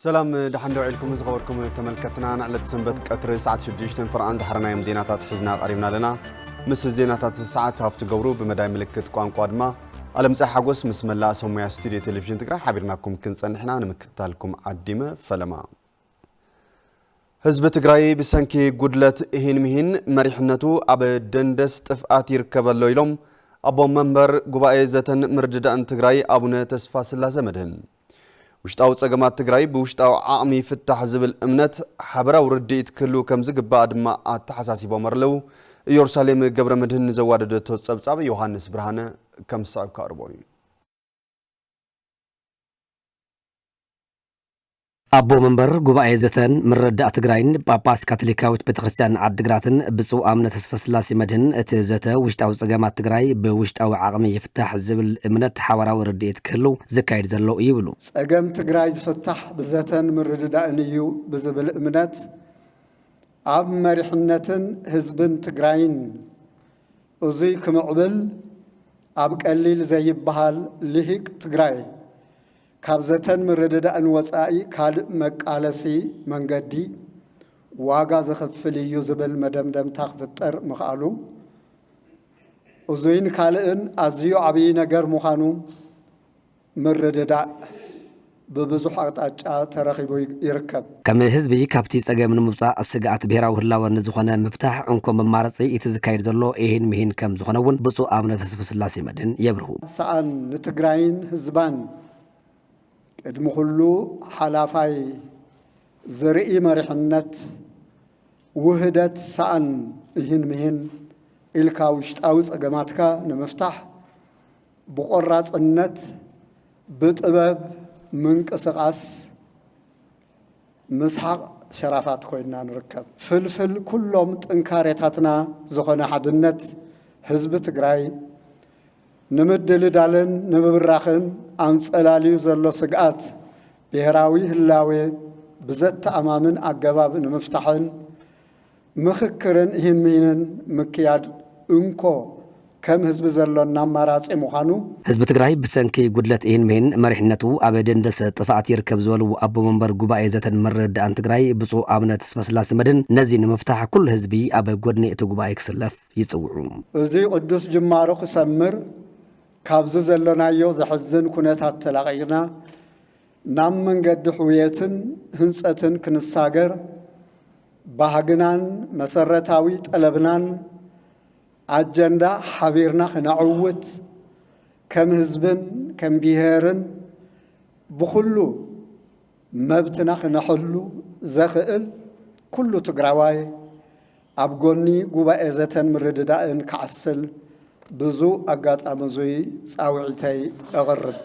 ሰላም፣ ደሓን ዶ ውዒልኩም ዝኸበርኩም ተመልከትና? ንዕለት ሰንበት ቀትሪ ሰዓት ሽዱሽተ ፍርቓን ዝሓረናዮም ዜናታት ሒዝና ቀሪብና ኣለና። ምስ ዜናታት ሰዓት ሃፍቲ ገብሩ፣ ብመዳይ ምልክት ቋንቋ ድማ ኣለምፀ ሓጎስ ምስ መላእ ሰሙያ ስቱድዮ ቴሌቪዥን ትግራይ ሓቢርናኩም ክንፀንሕና ንምክትታልኩም ዓዲመ ፈለማ። ህዝቢ ትግራይ ብሰንኪ ጉድለት እሂን ምሂን መሪሕነቱ ኣብ ደንደስ ጥፍኣት ይርከበሎ ኢሎም ኣቦ መንበር ጉባኤ ዘተን ምርድዳእን ትግራይ ኣቡነ ተስፋ ስላሰ መድህን። ውሽጣዊ ጸገማት ትግራይ ብውሽጣዊ ዓቕሚ ይፍታሕ ዝብል እምነት ሓበራዊ ርድኢት ክህልው ከም ዝግባእ ድማ ኣተሓሳሲቦም ኣለዉ። ኢየሩሳሌም ገብረ መድህን ንዘዋደደቶ ጸብጻብ ዮሃንስ ብርሃነ ከም ዝስዕብ ከቕርቦ እዩ። ኣቦ መንበር ጉባኤ ዘተን ምርዳእ ትግራይን ጳጳስ ካቶሊካዊት ቤተክርስትያን ዓድግራትን ብፁዕ ኣቡነ ተስፋስላሴ መድህን እቲ ዘተ ውሽጣዊ ጸገማት ትግራይ ብውሽጣዊ ዓቕሚ ይፍታሕ ዝብል እምነት ሓባራዊ ርድኢት ክህሉ ዝካየድ ዘሎ እዩ ይብሉ። ጸገም ትግራይ ዝፍታሕ ብዘተን ምርድዳእን እዩ ብዝብል እምነት ኣብ መሪሕነትን ህዝብን ትግራይን እዙይ ክምዕብል ኣብ ቀሊል ዘይበሃል ልሂቅ ትግራይ ካብ ዘተን ምርድዳእን ወፃኢ ካልእ መቃለሲ መንገዲ ዋጋ ዘኽፍል እዩ ዝብል መደምደምታ ክፍጠር ምኽኣሉ እዙይን ካልእን ኣዝዩ ዓብዪ ነገር ምዃኑ ምርድዳእ ብብዙሕ ኣቕጣጫ ተረኺቡ ይርከብ። ከም ህዝቢ ካብቲ ጸገም ንምውጻእ ስግኣት ብሄራዊ ህላወ ንዝኾነ ምፍታሕ እንኮ መማረጺ እቲ ዝካየድ ዘሎ ኢሂን ምሂን ከም ዝኾነ እውን ብፁዕ ኣቡነ ተስፋስላሴ መድህን የብርሁ። ሰኣን ንትግራይን ህዝባን ቅድሚ ኩሉ ሓላፋይ ዝርኢ መሪሕነት ውህደት ሰኣን ኢሂን ምሂን ኢልካ ውሽጣዊ ጸገማትካ ንምፍታሕ ብቆራጽነት ብጥበብ ምንቅስቓስ ምስሓቕ ሸራፋት ኮይንና ንርከብ። ፍልፍል ኩሎም ጥንካሬታትና ዝኾነ ሓድነት ህዝቢ ትግራይ ንምድልዳልን ንምብራኽን ኣንጸላልዩ ዘሎ ስግኣት ብሄራዊ ህላዌ ብዘተኣማምን ኣገባብ ንምፍታሕን ምኽክርን ኢሂን ምሂንን ምክያድ እንኮ ከም ህዝቢ ዘሎና ኣማራጺ ምዃኑ። ህዝቢ ትግራይ ብሰንኪ ጉድለት ኢሂን ምሂን መሪሕነቱ ኣብ ደንደሰ ጥፍኣት ይርከብ ዝበሉ ኣቦ መንበር ጉባኤ ዘተን ምርድዳእን ትግራይ ብፁዕ ኣቡነ ተስፋስላሴ መድህን ነዚ ንምፍታሕ ኩሉ ህዝቢ ኣብ ጎድኒ እቲ ጉባኤ ክስለፍ ይጽውዑ። እዚ ቅዱስ ጅማሮ ክሰምር ካብዚ ዘሎናዮ ዘሕዝን ኩነታት ተላቒቕና ናብ መንገዲ ሕውየትን ህንጸትን ክንሳገር ባህግናን መሰረታዊ ጠለብናን ኣጀንዳ ሓቢርና ክነዕውት ከም ህዝብን ከም ብሄርን ብኹሉ መብትና ክነሕሉ ዘኽእል ኩሉ ትግራዋይ ኣብ ጎኒ ጉባኤ ዘተን ምርድዳእን ክዓስል ብዙ ኣጋጣሚ እዙይ ጻውዒተይ እቕርብ።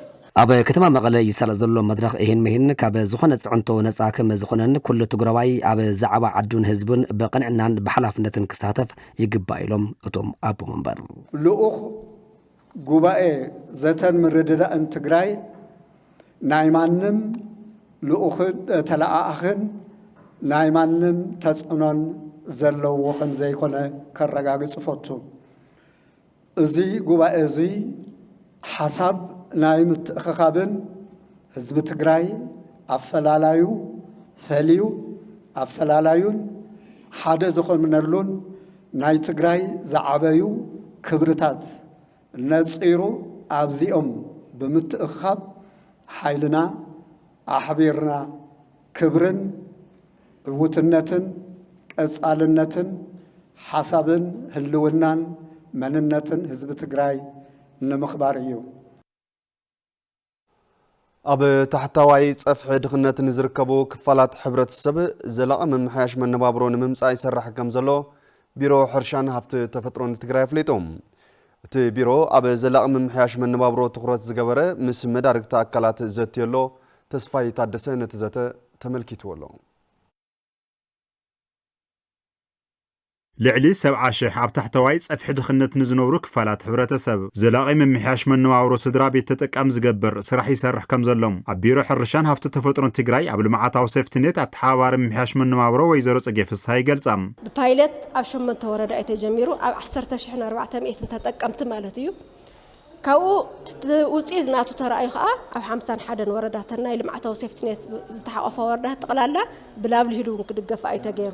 ኣብ ከተማ መቐለ ይሳለጥ ዘሎ መድረኽ ኢሂን ምሂን ካብ ዝኾነ ጽዕንቶ ነጻ ከም ዝኾነን ኩሉ ትግራዋይ ኣብ ዛዕባ ዓዱን ህዝቡን ብቕንዕናን ብሓላፍነትን ክሳተፍ ይግባእ ኢሎም እቶም ኣቦ መንበር። ልኡኽ ጉባኤ ዘተን ምርድዳእን ትግራይ ናይ ማንም ልኡኽን ተለኣኣኽን ናይ ማንም ተጽዕኖን ዘለዎ ከም ዘይኮነ ከረጋግጽ እፈቱ። እዚ ጉባኤ እዚ ሓሳብ ናይ ምትእኽኻብን ህዝቢ ትግራይ ኣፈላላዩ ፈልዩ ኣፈላላዩን ሓደ ዝኾነሉን ናይ ትግራይ ዝዓበዩ ክብርታት ነጺሩ ኣብዚኦም ብምትእኽኻብ ሓይልና ኣሕቢርና ክብርን ዕውትነትን ቀጻልነትን ሓሳብን ህልውናን መንነትን ህዝቢ ትግራይ ንምኽባር እዩ። ኣብ ታሕታዋይ ጸፍሒ ድኽነት ንዝርከቡ ክፋላት ሕብረተሰብ ዘላቒ ምምሕያሽ መነባብሮ ንምምጻእ ይሰርሕ ከም ዘሎ ቢሮ ሕርሻን ሃፍቲ ተፈጥሮን ትግራይ ኣፍሊጡ። እቲ ቢሮ ኣብ ዘላቒ ምምሕያሽ መነባብሮ ትኹረት ዝገበረ ምስ መዳርግቲ ኣካላት ዘትዮ ኣሎ። ተስፋይ ታደሰ ነቲ ዘተ ተመልኪትዎ ኣሎ። ልዕሊ ሰብዓ ሽሕ ኣብ ታሕተዋይ ጸፍሒ ድኽነት ንዝነብሩ ክፋላት ሕብረተሰብ ዘላቒ ምምሕያሽ መነባብሮ ስድራ ቤት ተጠቃሚ ዝገብር ስራሕ ይሰርሕ ከም ዘሎ ኣብ ቢሮ ሕርሻን ሃፍቲ ተፈጥሮን ትግራይ ኣብ ልምዓታዊ ሴፍትኔት ኣተሓባባሪ ምምሕያሽ መነባብሮ ወይዘሮ ጽጌ ፍስሃ ይገልጻ። ብፓይለት ኣብ ሸሞንተ ወረዳ እዩ ተጀሚሩ፣ ኣብ ዓሰርተ ሽሕን ኣርባዕተ ሚእትን ተጠቀምቲ ማለት እዩ። ካብኡ እቲ ውፅኢት ናቱ ተራእዩ ከዓ ኣብ ሓምሳን ሓደን ወረዳተን ናይ ልምዓታዊ ሴፍትኔት ዝ-፣ ዝተሓቆፈ ወረዳ ጠቕላላ ብላይቭሊሁድ እውን ክድገፍ እዩ ተገይሩ።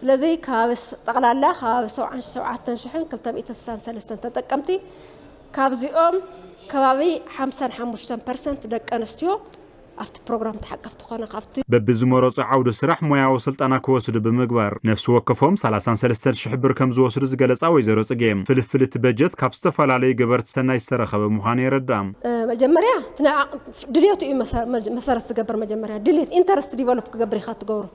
ስለዚ ከባቢ ስ-፣ ጠቕላላ ከባቢ ሰብዓን ሸውዓተን ሽሕን ክልተ ሚእትን ስሳን ሰለስተን ተጠቀምቲ፣ ካብዚኦም ከባቢ ሓምሳን ሓሙሽተን ፐርሰንት ደቂ ኣንስትዮ ኣብቲ ፕሮግራም ተሓቀፍቲ ኮነ ካብቲ በብዝመረፁ ዓውዲ ስራሕ ሞያዊ ስልጠና ክወስዱ ብምግባር ነፍሲ ወከፎም ሰላሳን ሰለስተን ሽሕ ብር ከም ዝወስዱ ዝገለፃ ወይዘሮ ፅጌ፣ ፍልፍል እቲ በጀት ካብ ዝተፈላለዩ ገበርቲ ሰናይ ዝተረኸበ ምዃኑ የረድኣ። እ፣ መጀመርያ እቲ ናይ ዓቕሚ ድልየቱ እዩ መሰ-፣ መጀ-፣ መሰረት ዝገብር። መጀመርያ ድልየት፣ ኢንተረስት ዲቨሎፕ ክገብር ኢኻ ትገብሮ።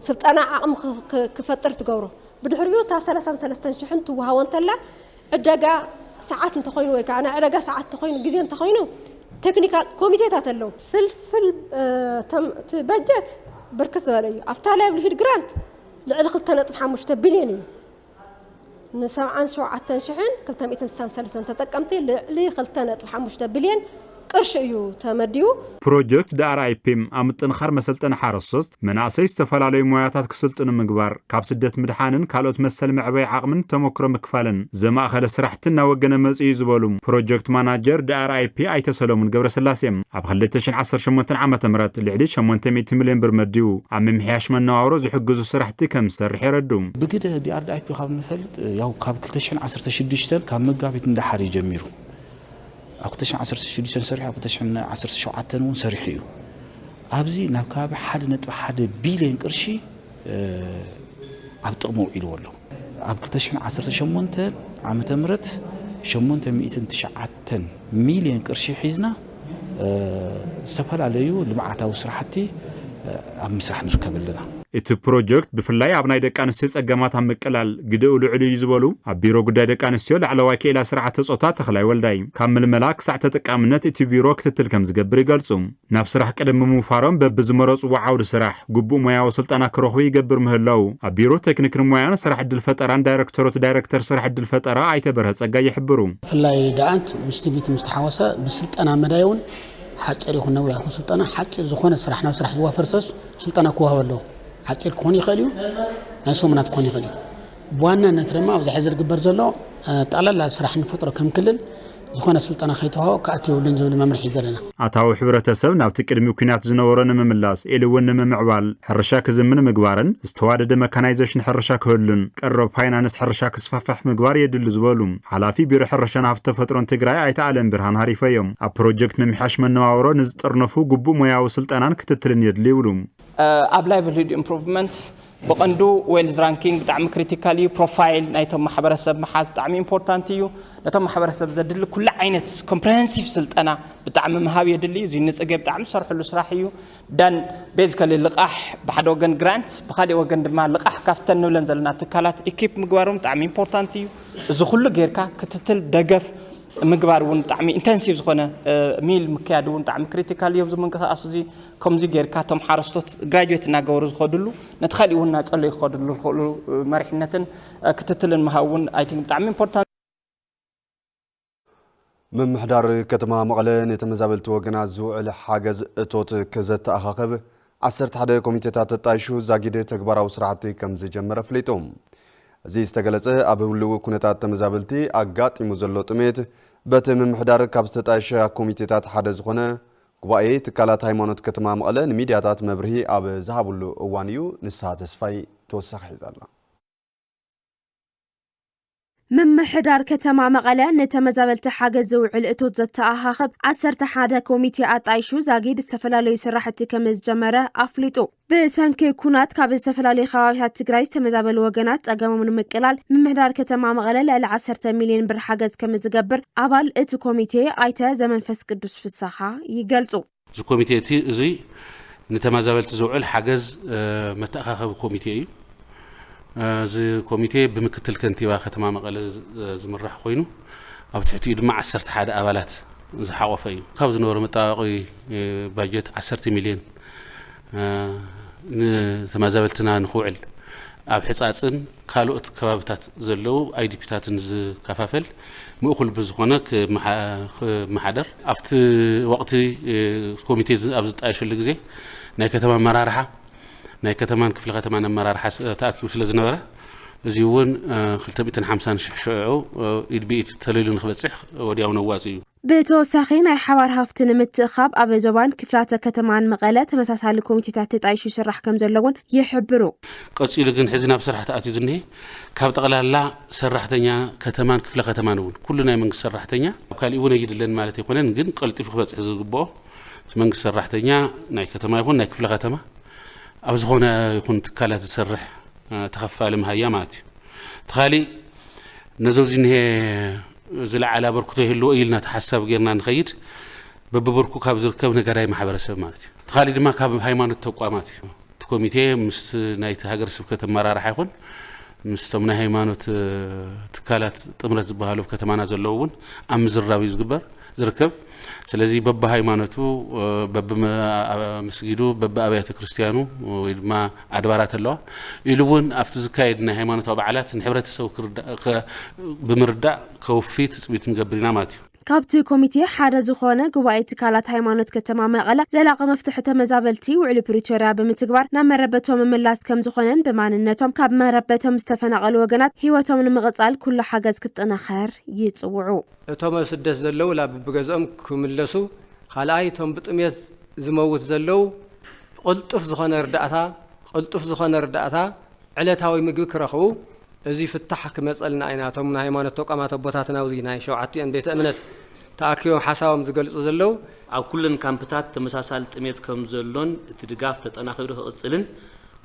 ስልጠና ዓቕሚ ክ-፣ ክ-፣ ክፈጥር ትገብሮ። ብድሕሪኡ እታ ሰላሳን ሰለስተን ሽሕን ትወሃቦ እንተላ ዕደጋ ሰዓት እንተኾይኑ ወይ ከዓ ናይ ዕደጋ ሰዓት እንተኾይኑ፣ ግዜ እንተኾይኑ፣ ቴክኒካል ኮሚቴታት ኣለዉ። ፍልፍል፣ እ፣ ተም-፣ እቲ በጀት ብርክት ዝበለ እዩ። ኣብታ ላይቭሊሁድ ግራንት ልዕሊ ክልተ ነጥቢ ሓሙሽተ ቢልዮን እዩ። ንሰብዓን ሸውዓተን ሽሕን ክልተ ሚእትን ስሳን ሰለስተን ተጠቀምቲ ልዕሊ ክልተ ነጥቢ ሓሙሽተ ቢልዮን ቅርሺ እዩ ተመዲቡ። ፕሮጀክት ዲ ኣር ኣይ ፒ ኣብ ምጥንኻር መሰልጠኒ ሓረስቶት መናእሰይ ዝተፈላለዩ ሞያታት ክስልጥኑ ምግባር፣ ካብ ስደት ምድሓንን ካልኦት መሰል መዕበይ ዓቕምን ተመክሮ ምክፋልን ዘማእኸለ ስራሕቲ እናወገነ መፅኡ እዩ ዝበሉ ፕሮጀክት ማናጀር ዲ ኣር ኣይ ፒ ኣይተ ሰሎሙን ገብረስላሴ፣ ኣብ ክልተ ሽሕን ዓሰርተ ሸሞንተን ዓመተ ምህረት ልዕሊ ሸሞንተ ሚእቲ ሚልዮን ብር መዲቡ ኣብ ምምሕያሽ መነባብሮ ዝሕግዙ ስራሕቲ ከም ዝሰርሕ የረዱ። ብግደ ዲ ኣር ዲ ኣይ ፒ ካብ ንፈልጥ፣ ያው ካብ ክልተ ሽሕን ዓሰርተ ሽዱሽተን ካብ መጋቢት እንዳሓር እዩ ጀሚሩ። ኣብ ክልተ ሽሕን ዓሰርተ ሽዱሽተን ሰሪሑ፣ ኣብ ክልተ ሽሕን ዓሰርተ ሸውዓተን እውን ሰሪሑ እዩ። ኣብዚ ናብ ከባቢ ሓደ ነጥቢ ሓደ ቢልዮን ቅርሺ፣ እ፣ ኣብ ጥቕሚ ውዒልዎ ኣሎ። ኣብ ክልተ ሽሕን ዓሰርተ ሸሞንተን ዓመተ ምህረት ሸሞንተ ሚእትን ትሽዓተን ሚልዮን ቅርሺ ሒዝና፣ እ፣ ዝተፈላለዩ ልምዓታዊ ስራሕቲ፣ እ፣ ኣብ ምስራሕ ንርከብ ኣለና። እቲ ፕሮጀክት ብፍላይ ኣብ ናይ ደቂ ኣንስትዮ ጸገማት ኣብ ምቅላል ግደኡ ልዑል እዩ ዝበሉ ኣብ ቢሮ ጉዳይ ደቂ ኣንስትዮ ላዕለዋይ ክኢላ ስርዓተ ጾታ ተኽላይ ወልዳይ፣ ካብ ምልመላ ክሳዕ ተጠቃምነት እቲ ቢሮ ክትትል ከም ዝገብር ይገልጹ። ናብ ስራሕ ቅድሚ ምውፋሮም በብዝመረጽዎ ዓውዲ ስራሕ ግቡእ ሞያዊ ስልጠና ክረኽቡ ይገብር ምህላው ኣብ ቢሮ ቴክኒክን ሞያን ስራሕ ዕድል ፈጠራን ዳይሬክተሮት ዳይሬክተር ስራሕ ዕድል ፈጠራ ኣይተ በርሀ ጸጋይ ይሕብሩ። ብፍላይ ደኣንት ምስ ቲ ቪ ቲ ምስ ተሓወሰ ብስልጠና መዳይ እውን ሓፂር ይኹን ነዊሕ ይኹን ስልጠና ሓፂር ዝኾነ ስራሕ ናብ ስራሕ ዝዋፈር ሰብስ ስልጠና ክወሃብ ኣለዎ። ሓፂር ክኾን ይኽእል እዩ፣ ናይ ሰሙናት ክኾን ይኽእል እዩ። ብዋናነት ድማ ኣብዚ ሕዚ ዝግበር ዘሎ፣ እ፣ ጠቕላላ ስራሕ ንፈጥሮ ከም ክልል ዝኾነ ስልጠና ከይተዋህቦ ክኣቱ የብሉን ዝብል መምርሒ እዩ ዘለና። ኣታዊ ሕብረተሰብ ናብቲ ቅድሚ ኲናት ዝነበሮ ንምምላስ ኢሉ እውን ንምምዕባል ሕርሻ ክዝምን ምግባርን ዝተዋደደ መካናይዜሽን ሕርሻ ክህሉን ቀረብ ፋይናንስ ሕርሻ ክስፋሕፋሕ ምግባር የድሊ ዝበሉ ሓላፊ ቢሮ ሕርሻን ሃፍቲ ተፈጥሮን ትግራይ ኣይተ ኣለም ብርሃን ሃሪፈ እዮም። ኣብ ፕሮጀክት ምምሕያሽ መነባብሮ ንዝጥርነፉ ግቡእ ሞያዊ ስልጠናን ክትትልን የድሊ ይብሉ። ኣብ ላይቭሊሁድ ኢምፕሩቭመንት ብቐንዱ ዌልዝ ራንኪንግ ብጣዕሚ ክሪቲካል እዩ። ፕሮፋይል ናይቶም ማሕበረሰብ ምሓዝ ብጣዕሚ ኢምፖርታንት እዩ። ነቶም ማሕበረሰብ ዘድሊ ኩሉ ዓይነት ኮምፕሬሄንሲቭ ስልጠና ብጣዕሚ ምሃብ የድሊ እዩ። እዚ ንፅጌ ብጣዕሚ ዝሰርሕሉ ስራሕ እዩ። ዳን ቤዚካሊ ልቓሕ ብሓደ ወገን ግራንት፣ ብካሊእ ወገን ድማ ልቓሕ ካብተን ንብለን ዘለና ትካላት ኢኪፕ ምግባሮም ብጣዕሚ ኢምፖርታንት እዩ። እዚ ኩሉ ጌርካ ክትትል ደገፍ ምግባር እውን ብጣዕሚ ኢንተንሲቭ ዝኾነ፣ እ፣ ሚል ምክያድ እውን ብጣዕሚ ክሪቲካል እዩ። ኣብዚ ምንቅስቃስ እዚ ከምዚ ጌርካ እቶም ሓረስቶት ግራጁዌት እናገበሩ ዝኸድሉ ነቲ ካሊእ እውን እናጸለዩ ክኸድሉ ዝኽእሉ፣ እ፣ መሪሕነትን፣ እ፣ ክትትልን ምሃብ እውን ኣይ ቲንክ ብጣዕሚ ኢምፖርታንት። ምምሕዳር ከተማ መቐለ ንተመዛበልቲ ወገናት ዝውዕል ሓገዝ እቶት ክዘተኣኻኽብ ዓሰርተ ሓደ ኮሚቴታት ተጣይሹ ዛጊድ ተግባራዊ ስራሕቲ ከም ዝጀመረ ኣፍሊጡ። እዚ ዝተገለጸ ኣብ ህልው ኩነታት ተመዛበልቲ ኣጋጢሙ ዘሎ ጥሜት በቲ ምምሕዳር ካብ ዝተጣየሸ ኮሚቴታት ሓደ ዝኾነ ጉባኤ ትካላት ሃይማኖት ከተማ መቐለ ንሚድያታት መብርሂ ኣብ ዝሃብሉ እዋን እዩ። ንስሃ ተስፋይ ተወሳኺ ሒዛ ኣላ። ምምሕዳር ከተማ መቐለ ንተመዛበልቲ ሓገዝ ዝውዕል እቶት ዘተኣኻኽብ ዓሰርተ ሓደ ኮሚቴ ኣጣይሹ ዛጊድ ዝተፈላለዩ ስራሕቲ ከም ዝጀመረ ኣፍሊጡ። ብሰንኪ ኩናት ካብ ዝተፈላለዩ ከባቢታት ትግራይ ዝተመዛበሉ ወገናት ጸገሞም ንምቅላል ምምሕዳር ከተማ መቐለ ልዕሊ ዓሰርተ ሚልዮን ብር ሓገዝ ከም ዝገብር ኣባል እቲ ኮሚቴ ኣይተ ዘመንፈስ ቅዱስ ፍሳኻ ይገልጹ። እዚ ኮሚቴ እቲ እዙይ ንተመዛበልቲ ዝውዕል ሓገዝ፣ እ፣ መተኣኻኸቢ ኮሚቴ እዩ። እ፣ እዚ ኮሚቴ ብምክትል ከንቲባ ከተማ መቐለ ዝ-፣ ዝምራሕ ኮይኑ ኣብ ትሕቲኡ ድማ ዓሰርተ ሓደ ኣባላት ዝሓቖፈ እዩ። ካብ ዝነበሮ መጣበቂ፣ እ፣ ባጀት ዓሰርተ ሚልዮን፣ እ፣ ንተመዛበልትና ንክውዕል ኣብ ሕፃፅን ካልኦት ከባብታት ዘለዉ ኣይ ዲ ፒታትን ዝከፋፈል ምእኩል ብዝኾነ ክመሓ-፣ ክመሓደር ኣብቲ ወቕቲ፣ እ፣ ኮሚቴ ዝ-፣ ኣብ ዝጣየሸሉ ግዜ ናይ ከተማ ኣመራርሓ፣ ናይ ከተማን ክፍለ ከተማን ኣመራርሓ ስ-፣ ተኣኪቡ ስለ ዝነበረ እዚ እውን፣ እ፣ ክልተ ሚእትን ሓምሳን ሽሕ ሽዑ፣ እ፣ ኢድ ብኢድ ተለይሉ ንክበፅሕ ወዲያው ነዋፂ እዩ። ብተወሳኺ ናይ ሓባር ሃፍቲ ንምትእኻብ ኣብ ዞባን ክፍላተ ከተማን መቐለ ተመሳሳሊ ኮሚቴታት ተጣይሹ ይስራሕ ከም ዘሎ እውን ይሕብሩ። ቀጺሉ ግን ሕዚ ናብ ስራሕ ተኣትዩ ዝኒሀ ካብ ጠቕላላ ሰራሕተኛ ከተማን ክፍለ ከተማን እውን ኩሉ ናይ መንግስቲ ሰራሕተኛ ኣብ ካሊእ እውን ኣይድለን ማለት ኣይኮነን፣ ግን ቀልጢፉ ክበፅሕ ዝግብኦ እቲ መንግስቲ ሰራሕተኛ ናይ ከተማ ይኹን ናይ ክፍለ ከተማ ኣብ ዝኾነ ይኹን ትካላት ዝሰርሕ ተኸፋሊ መሃያ ማለት እዩ። እቲ ካሊእ ነዞ ዝኒሀ ዝለዓለ ኣበርክቶ ይህልዎ ኢልና ተሓሳብ ጌርና ንኸይድ በብብርኩ ካብ ዝርከብ ነጋዳይ ማሕበረሰብ ማለት እዩ። እቲ ካሊእ ድማ ካብ ሃይማኖት ተቋማት እዩ። እቲ ኮሚቴ ምስ ናይቲ ሃገረ ስብከት ኣመራርሓ ይኹን ምስቶም ናይ ሃይማኖት ትካላት ጥምረት ዝበሃሉ ኣብ ከተማና ዘለዉ እውን ኣብ ምዝርራብ እዩ ዝግበር ዝርከብ። ስለዚ በብሃይማኖቱ በብመስጊዱ በብኣብያተ ክርስቲያኑ ወይ ድማ ኣድባራት ኣለዋ ኢሉ እውን ኣብቲ ዝካየድ ናይ ሃይማኖታዊ በዓላት ንሕብረተሰቡ ብምርዳእ ከውፊ ትፅቢት ንገብር ኢና ማለት እዩ። ካብቲ ኮሚቴ ሓደ ዝኾነ ጉባኤ ትካላት ሃይማኖት ከተማ መቐለ ዘላቒ መፍትሒ ተመዛበልቲ ውዕሊ ፕሪቶርያ ብምትግባር ናብ መረበቶም ምምላስ ከም ዝኾነን ብማንነቶም ካብ መረበቶም ዝተፈናቐሉ ወገናት ህይወቶም ንምቕፃል ኩሉ ሓገዝ ክጠናኸር ይፅውዑ። እቶም ኣብ ስደት ዘለዉ ላብ ብገዝኦም ክምለሱ፣ ካልኣይ እቶም ብጥሜት ዝመውት ዘለዉ ቅልጡፍ ዝኾነ ርዳእታ ቅልጡፍ ዝኾነ ርዳእታ ዕለታዊ ምግቢ ክረኽቡ እዚ ፍታሕ ክመጸልና ኢና። እቶም ናይ ሃይማኖት ተቋማት ኣቦታትና ኣብዚ ናይ ሸውዓቲኦም ቤተ እምነት ተኣኪቦም ሓሳቦም ዝገልጹ ዘለዉ። ኣብ ኩለን ካምፕታት ተመሳሳሊ ጥሜት ከም ዘሎን እቲ ድጋፍ ተጠናኺሩ ክቕጽልን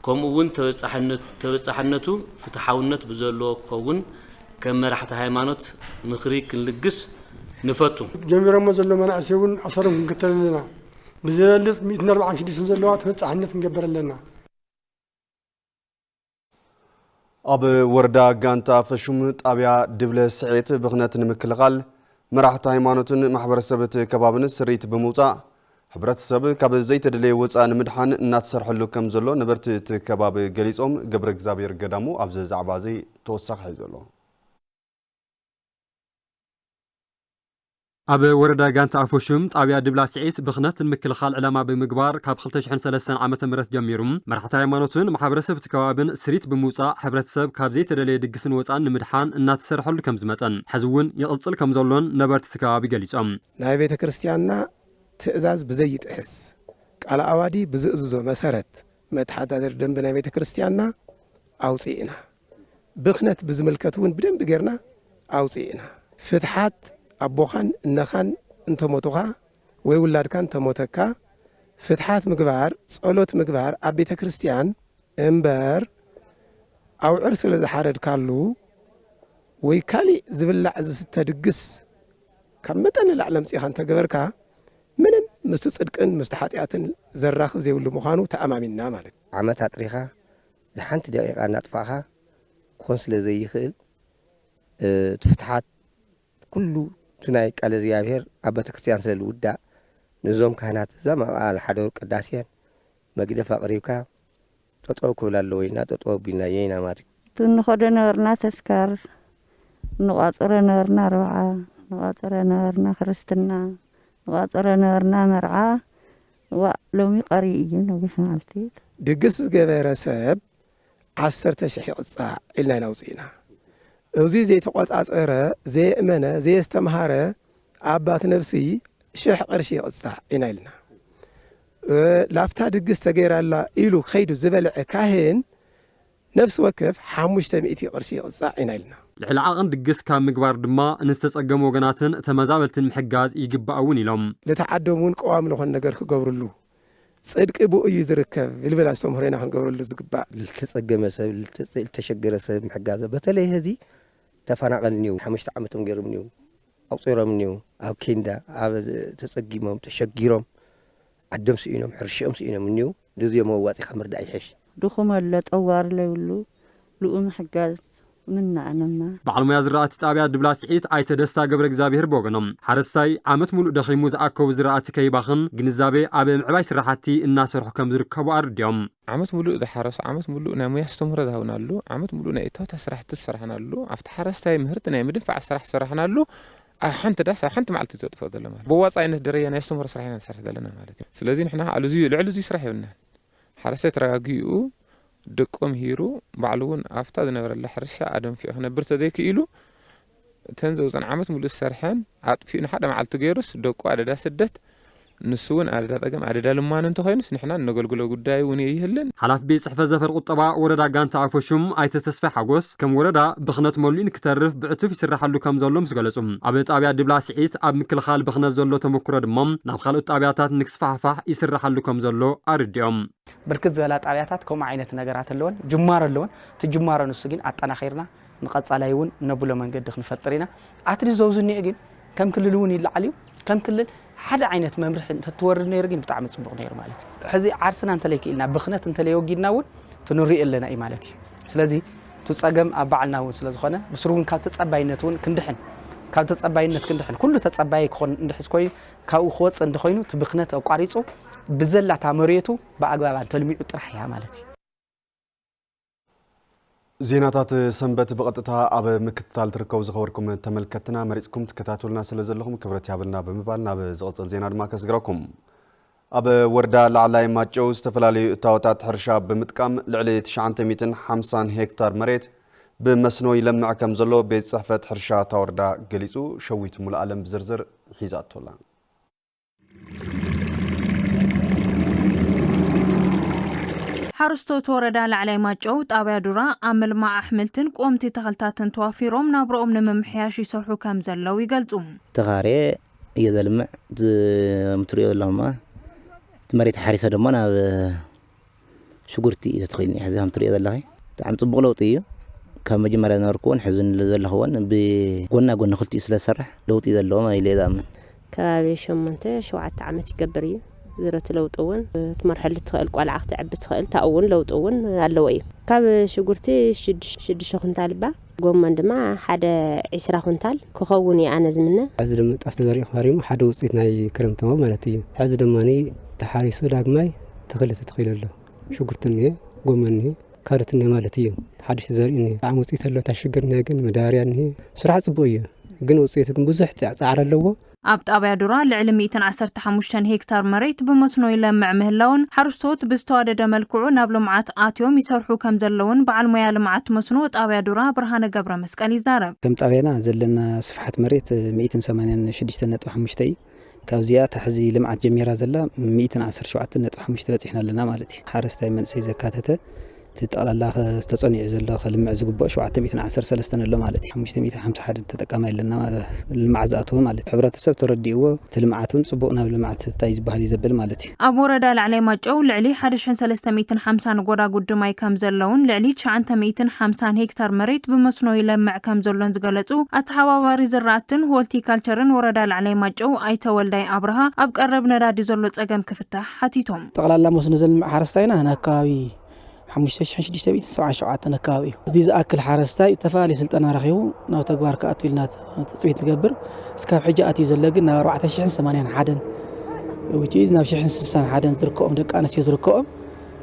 ከምኡ እውን ተበጻሕነቱ ፍትሓውነት ብዘለዎ ክኸውን ከም መራሕቲ ሃይማኖት ምኽሪ ክንልግስ ንፈቱ። ጀሚሮሞ ዘሎ መናእሰይ እውን ኣሰሮም ክንክተል ኣለና። ብዝበልጽ ሚእትን ኣርባዓን ሽዱሽተን ዘለዋ ተበጻሕነት ክንገበር ኣለና። ኣብ ወረዳ ጋንታ ፈሹም ጣብያ ድብለ ስዒት ብኽነት ንምክልኻል መራሕቲ ሃይማኖትን ማሕበረሰብ እቲ ከባብን ስሪት ብምውፃእ ሕብረተሰብ ካብ ዘይተደለየ ወፃእ ንምድሓን እናተሰርሐሉ ከም ዘሎ ነበርቲ እቲ ከባቢ ገሊፆም። ገብረ እግዚኣብሔር ገዳሙ ኣብዚ ዛዕባ እዚ ተወሳኺ ሒዙ ኣሎ። ኣብ ወረዳ ጋንታ ኣፎሹም ጣብያ ድብላ ስዒት ብኽነት ንምክልኻል ዕላማ ብምግባር ካብ ክልተ ሽሕን ሰለስተን ዓመተ ምህረት ጀሚሩ መራሕቲ ሃይማኖትን ማሕበረሰብ እቲ ከባብን ስሪት ብምውፃእ ሕብረተሰብ ካብ ዘይተደለየ ድግስን ወፃእን ንምድሓን እናተሰርሐሉ ከም ዝመፀን ሕዚ እውን ይቕፅል ከም ዘሎን ነበርቲ እቲ ከባቢ ገሊፆም። ናይ ቤተ ክርስቲያንና ትእዛዝ ብዘይጥሕስ ቃለ ኣዋዲ ብዝእዝዞ መሰረት መተሓዳደሪ ደንቢ ናይ ቤተ ክርስቲያንና ኣውፂእና። ብኽነት ብዝምልከት እውን ብደንቢ ጌርና ኣውፂእና። ፍትሓት ኣቦኻን እነኻን እንተሞቱኻ ወይ ውላድካ እንተሞተካ ፍትሓት ምግባር ጸሎት ምግባር ኣብ ቤተ ክርስቲያን እምበር ኣውዕር ስለ ዝሓረድካሉ ወይ ካሊእ ዝብላዕ ዝስተ ድግስ ካብ መጠን ንላዕሊ ኣምጺእኻ እንተገበርካ ምንም ምስቲ ጽድቅን ምስቲ ሓጢኣትን ዘራኽብ ዘይብሉ ምዃኑ ተኣማሚንና ማለት እዩ። ዓመት ኣጥሪኻ ንሓንቲ ደቂቃ እናጥፋእኻ ክኾን ስለ ዘይኽእል እቲ ፍትሓት ኩሉ እቲ ናይ ቃለ እግዚኣብሔር ኣብ ቤተክርስትያን ስለ ዝውዳእ ነዞም ካህናት እዞም ኣብኣ ዝሓደሩ ቅዳሴን መግደፍ ኣቕሪብካ ጠጠው ክብል ኣለዎ ኢልና ጠጠው ኣቢልናዮ ኢና ማለት እዩ። እቲ እንኸዶ ነበርና ተስካር፣ እንቋፅሮ ነበርና ኣርብዓ፣ እንቋፅሮ ነበርና ክርስትና፣ እንቋፅሮ ነበርና መርዓ። እዋእ ሎሚ ቀርዩ እዩ ነዊሕ መዓልቲ። ድግስ ዝገበረ ሰብ ዓሰርተ ሽሕ ይቕጻዕ ኢልና ኢና ኣውጺእና። እዚ ዘይተቖጻጸረ፣ ዘየእመነ፣ ዘየስተምሃረ ኣባት ነብሲ ሽሕ ቅርሺ ይቕጻዕ ኢና ኢልና። ላፍታ ድግስ ተገይራላ ኢሉ ከይዱ ዝበልዐ ካህን ነፍሲ ወከፍ ሓሙሽተ ሚእቲ ቅርሺ ይቕጻዕ ኢና ኢልና። ልዕሊ ዓቕን ድግስ ካብ ምግባር ድማ ንዝተጸገሙ ወገናትን ተመዛበልትን ምሕጋዝ ይግባእ እውን ኢሎም። ልተዓደሙ እውን ቀዋሚ ልኾነ ነገር ክገብርሉ ጽድቂ ብኡ እዩ ዝርከብ ኢልብል ኣስተምህሮ ኢና ክንገብረሉ ዝግባእ። ልተጸገመ ሰብ፣ ልተሸገረ ሰብ ምሕጋዞ። በተለይ ህዚ ተፈናቐል እኒው፣ ሓሙሽተ ዓመቶም ገይሮም እኒው፣ ኣቑፂሮም እኒው፣ ኣብ ኬንዳ፣ ኣብ ተጸጊሞም፣ ተሸጊሮም፣ ዓዶም ስኢኖም፣ ሕርሽኦም ስኢኖም እኒው፣ ንዚኦም ኣዋፂኻ ምርዳእ ይሕሽ። ድኹም ኣሎ፣ ጠዋሪ ለይብሉ፣ ልኡ ምሕጋዝ ምነኣነማ። በዓል ሞያ ዝራእቲ ጣብያ ድብላ ስዒት ኣይተ ደስታ ገብረ እግዚኣብሄር ብወገኖም፣ ሓረስታይ ዓመት ሙሉእ ደኺሙ ዝኣከቡ ዝራእቲ ከይባኽን ግንዛቤ ኣብ ምዕባይ ስራሕቲ እናሰርሑ ከም ዝርከቡ ኣረዲኦም። ዓመት ሙሉእ ዝሓረሱ፣ ዓመት ሙሉእ ናይ ሞያ ኣስተምህሮ ዝሃብናሉ፣ ዓመት ሙሉእ ናይ እታወታ ስራሕቲ ዝሰራሕናሉ፣ ኣብቲ ሓረስታይ ምህርቲ ናይ ምድንፋዕ ስራሕ ዝሰራሕናሉ፣ ኣብ ሓንቲ ዳስ ኣብ ሓንቲ መዓልቲ እዩ ዘጥፍኦ ዘሎ ማለት እዩ። ብዋፃኢነት ደረጃ ናይ ኣስተምህሮ ስራሕ ኢና ንሰርሕ ዘለና ማለት እዩ። ስለዚ ንሕና ከዓ ልዕሊ እዙይ ስራሕ የብልናን። ሓረስታይ ተረጋጊኡ ደቁ ምሂሩ ባዕሉ እውን ኣብታ ዝነበረላ ሕርሻ ኣደንፊዑ ክነብር ተዘይክኢሉ እተን ዘውፅን ዓመት ሙሉእ ዝሰርሐን ኣጥፊኡ ንሓደ መዓልቲ ገይሩስ ደቁ ኣደዳ ስደት፣ ንሱ እውን ኣደዳ ፀገም ኣደዳ ልማኖ እንተኾይኑስ ንሕና እነገልግሎ ጉዳይ እውን ይህልን። ሓላፊ ቤት ጽሕፈት ዘፈር ቁጠባ ወረዳ ጋንታ ኣፈሹም ኣይተ ተስፋይ ሓጎስ፣ ከም ወረዳ ብኽነት መሊኡ ንክተርፍ ብዕቱፍ ይስራሓሉ ከም ዘሎ ምስ ገለጹ፣ ኣብ ጣብያ ድብላ ስዒት ኣብ ምክልኻል ብኽነት ዘሎ ተመክሮ ድማ ናብ ካልኦት ጣብያታት ንክስፋሕፋሕ ይስራሓሉ ከም ዘሎ ኣረዲኦም። ብርክት ዝበላ ጣብያታት ከምኡ ዓይነት ነገራት ኣለወን፣ ጅማሮ ኣለወን። እቲ ጅማሮ ንሱ ግን ኣጠናኺርና ንቐጻላይ እውን ነብሎ መንገዲ ክንፈጥር ኢና። ኣትሊስት ዘውዚ እኒኦ ግን ከም ክልል እውን ይለዓል እዩ። ከም ክልል ሓደ ዓይነት መምርሒ እንተትወርድ ነይሩ ግን ብጣዕሚ ጽቡቕ ነይሩ ማለት እዩ። ሕዚ ዓርስና እንተለይ ክኢልና፣ ብኽነት እንተለይ ወጊድና እውን ትንሪኦ ኣለና እዩ ማለት እዩ። ስለዚ እቲ ጸገም ኣብ ባዕልና እውን ስለ ዝኾነ፣ ብስሩ እውን ካብ ተጸባይነት እውን ክንድሕን፣ ካብ ተጸባይነት ክንድሕን፣ ኩሉ ተጸባይ ክኾን እንድሕዝ ኮይኑ፣ ካብኡ ክወጽእ እንተኾይኑ፣ እቲ ብኽነት ኣቋሪጹ ብዘላታ መሬቱ ብኣግባባ እንተልሚዑ ጥራሕ እያ ማለት እዩ። ዜናታት ሰንበት ብቐጥታ ኣብ ምክትታል ትርከቡ ዝኸበርኩም ተመልከትና፣ መሪጽኩም ትከታተሉና ስለ ዘለኹም ክብረት ይሃበልና ብምባል ናብ ዝቕጽል ዜና ድማ ከስግረኩም። ኣብ ወረዳ ላዕላይ ማጨው ዝተፈላለዩ እታወታት ሕርሻ ብምጥቃም ልዕሊ ትሽዓተ ሚእትን ሓምሳን ሄክታር መሬት ብመስኖ ይለምዕ ከም ዘሎ ቤት ጽሕፈት ሕርሻ እታ ወረዳ ገሊጹ። ሸዊት ሙሉኣለም ብዝርዝር ሒዛቶላ። ሓረስቶት ወረዳ ላዕላይ ማጨው ጣብያ ዱራ ኣብ ምልማዕ ኣሕምልትን ቆምቲ ተኽልታትን ተዋፊሮም ናብርኦም ንምምሕያሽ ይሰርሑ ከም ዘለዉ ይገልጹ። ተኻርየ እየ ዘልምዕ። እዚ ከም ትሪኦ ዘለኹማ፣ እቲ መሬት ሓሪሰ ድማ ናብ ሽጉርቲ እዩ ተተኺሉ። ሕዚ ከም ትሪኦ ዘለኺ ብጣዕሚ ጽቡቕ ለውጢ እዩ። ካብ መጀመርያ ዝነበርኩዎን ሕዚ ዘለኹዎን ብጎና ጎኒ ክልቲኡ ስለ ዝሰርሕ ለውጢ እዩ ዘለዎ ኢለ እየ ዝኣምን። ከባቢ ሸሞንተ ሸውዓተ ዓመት ይገብር እዩ። ዝረቲ ለውጢ እውን ክትመርሐሉ ትኽእል፣ ቆልዓ ክትዕቢ ትኽእል፣ ታኡ እውን ለውጢ እውን ኣለዎ እዩ። ካብ ሽጉርቲ ሽዱሽ-፣ ሽዱሽተ ኩንታል እባ፣ ጎመን ድማ ሓደ ዒስራ ኩንታል ክኸውን እዩ ኣነ ዝምነ። ሕዚ ድማ ጣፍ ተዘሪኡ ከሪሙ ሓደ ውፅኢት ናይ ክረምቲ ማለት እዩ። ሕዚ ድማ ተሓሪሱ ዳግማይ ተኽሊ ተተኺሉ ኣሎ። ሽጉርቲ እኒሄ፣ ጎመን እኒሄ፣ ካሮት እኒሄ ማለት እዩ። ሓድሽ ዘርኢ እኒሄ። ብጣዕሚ ውፅኢት ኣሎ። እታ ሽግር እኒሄ ግን መዳበርያ እኒሄ። ስራሕ ፅቡቅ እዩ፣ ግን ውፅኢቱ ግን ብዙሕ ፃ-፣ ፃዕሪ ኣለዎ። ኣብ ጣብያ ዱራ ልዕሊ ሚእትን ዓሰርተ ሓሙሽተን ሄክታር መሬት ብመስኖ ይለምዕ ምህላውን ሓረስቶት ብዝተዋደደ መልክዑ ናብ ልምዓት ኣትዮም ይሰርሑ ከም ዘለውን በዓል ሞያ ልምዓት መስኖ ጣብያ ዱራ ብርሃነ ገብረ መስቀል ይዛረብ። ከም ጣብያና ዘለና ስፍሓት መሬት ሚእትን ሰማንያን ሽዱሽተን ነጥቢ ሓሙሽተ እዩ። ካብዚኣ እታ ሕዚ ልምዓት ጀሚራ ዘላ ሚእትን ዓሰርተ ሸውዓተን ነጥቢ ሓሙሽተ በፂሕና ኣለና ማለት እዩ። ሓረስታይ መንእሰይ ዘካተተ እቲ ጠቕላላ ከ-፣ ተጸኒዑ ዘሎ ከልምዕ ዝግብኦ ሸውዓተ ሚእትን ዓሰርተ ሰለስተን ኣሎ ማለት እዩ። ሓሙሽተ ሚእትን ሓምሳ ሓደ ተጠቃማይ ኣለና ማለት፣ ልምዓት ዝኣተወ ማለት እዩ። ሕብረተሰብ ተረዲእዎ፣ እቲ ልምዓት እውን ጽቡቕ ናብ ልምዓት እንታይ ዝበሃል እዩ ዘብል ማለት እዩ። ኣብ ወረዳ ላዕላይ ማጨው ልዕሊ ሓደ ሽሕን ሰለስተ ሚእትን ሓምሳን ጎዳጉዲ ማይ ከም ዘለውን ልዕሊ ትሽዓተ ሚእትን ሓምሳን ሄክታር መሬት ብመስኖ ይለምዕ ከም ዘሎን ዝገለጹ ኣተሓባባሪ ዝራእትን ሆልቲካልቸርን ወረዳ ላዕላይ ማጨው ኣይተ ወልዳይ ኣብርሃ፣ ኣብ ቀረብ ነዳዲ ዘሎ ጸገም ክፍታሕ ሓቲቶም። ጠቕላላ መስኖ ዘልምዕ ሓረስታይና ንኣከባቢ ሓሙሽተ ሽሕን ሽዱሽተ ሚእትን ሰብዓን ሸውዓተን ኣከባቢ እዩ። እዚ ዝኣክል ሓረስታይ ዝተፈላለየ ስልጠና ረኺቡ ናብ ተግባር ክኣቱ ኢልና ትጽቢት ንገብር። እስካብ ሕጂ ኣትዩ ዘሎ ግን ናብ ኣርባዕተ ሽሕን ሰማንያን ሓደን፣ which is ናብ ሽሕን ስሳን ሓደን ዝርከቦም ደቂ ኣንስትዮ ዝርከቦም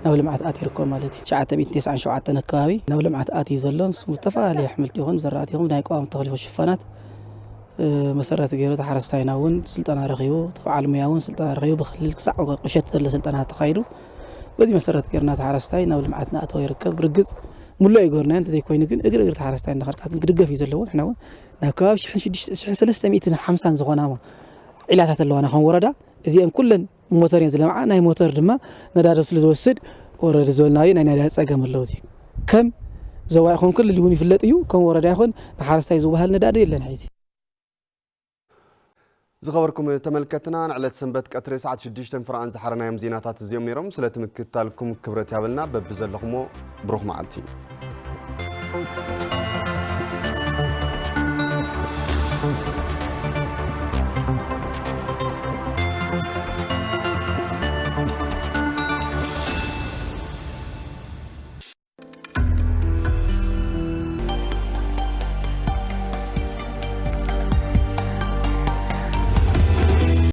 ናብ ልምዓት ኣትዩ ይርከቡ ማለት እዩ። ትሽዓተ ሚእትን ተስዓን ሸውዓተን ኣከባቢ ናብ ልምዓት ኣትዩ ዘሎ ምስ ዝተፈላለየ ኣሕምልቲ ይኹን ዝራእቲ ይኹን ናይ ቀዋሚ ተኽሊ ይኹን ሽፋናት እ፣ መሰረት ገይሩ እቲ ሓረስታይና እውን ስልጠና ረኺቡ፣ እቲ በዓል ሙያ እውን ስልጠና ረኺቡ፣ ብክልል ክሳዕ ቁሸት ዘሎ ስልጠና ተኻይዱ። በዚ መሰረት ገይርና እቲ ሓረስታይ ናብ ልምዓት እናእተወ ይርከብ። ብርግጽ ሙሉእ ኣይገበርናዮ፣ እንተዘይኮይኑ ግን እግሪ እግሪ እቲ ሓረስታይ እናኸድካ ግን ክድገፍ እዩ ዘለዎ። ንሕና እውን ናብ ከባቢ ሽሕን ሽዱሽተ፣ ሽሕን ሰለስተ ሚእትን ሓምሳን ዝኾና ዒላታት ኣለዋና ከም ወረዳ፣ እዚአን ኩለን ሞተር እየን ዝለምዓ። ናይ ሞተር ድማ ነዳዲ ስለ ዝወስድ ወረድ ዝበልናዮ ናይ ነዳዲ ጸገም ኣለዎ። እዚ ከም ዞባ ይኹን ክልል እውን ይፍለጥ እዩ። ከም ወረዳ ይኹን ንሓረስታይ ዝወሃብ ነዳዲ የለን ሕዚ። ዝኸበርኩም ተመልከትና፣ ንዕለት ሰንበት ቀትሪ ሰዓት ሽዱሽተ ፍርቓን ዝሓረናዮም ዜናታት እዚኦም ነይሮም። ስለቲ ምክትታልኩም ክብረት ያበልና። በብዘለኹሞ ብሩኽ መዓልቲ።